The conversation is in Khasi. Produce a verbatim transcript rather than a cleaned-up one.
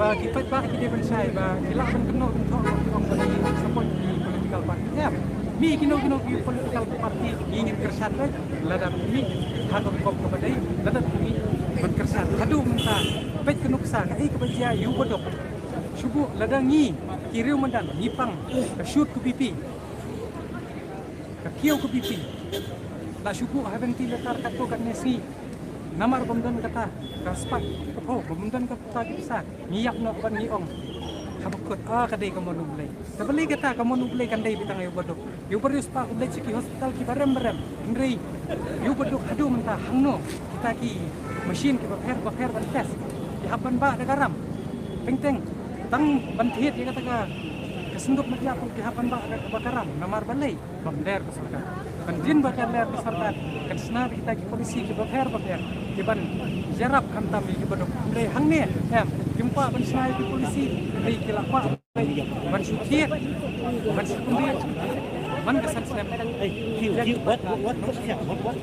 Ki paidbah ki dei ban shai ba ki lah ban kynnoh kynthoh ba ki ong ba ki support ki political party. Em, mih kino kino ki political party, ngi ngin kyrshan beit. Lada mih ha ka rukom kaba dei, lada mih ban kyrshan. Haduh mynta, peit ka nuksa kaei kaba jia ïa u Baduk. Shu buh, lada ngi ki riew madan ngi pang ka shoot ka B P, ka kiew ka B P, la shu buh ha ventilator katto katne sngi. Namar bym don kata ka spah, oh, bym don kata ki pisa, ngi ïap noh ban ngi ong haba kut, ah, ka dei ka mon U Blei. Te balei kata ka mon U Blei kan dei beit tang ïa u Baduk? Ïa u ba riewspah U Blei sha ki hospital kiba rem ba rem. Hynrei ïa u Baduk haduh mynta hangno kita ki machine kiba pher ba pher ban test ki hap ban bah da ka ram? Teng teng tang ban thied ïa kata ka, ka syndup met ïap ruh ki hap ban bah da kaba ka ram. Namar balei? Bym ler ka sorkar. Ban dien ba ka ler ka sorkar, kan shna da kita ki policy kiba pher ba pher kiban ïarap khamtam ïa ki Baduk. Hynrei hangne, em, kim kwah ban shna ïa ki policy, hynrei ki la kwah ban shu thied, ban shu pynbiej man ka san snem. Hey, Hugh, Hugh, what, what, what, what, what, what?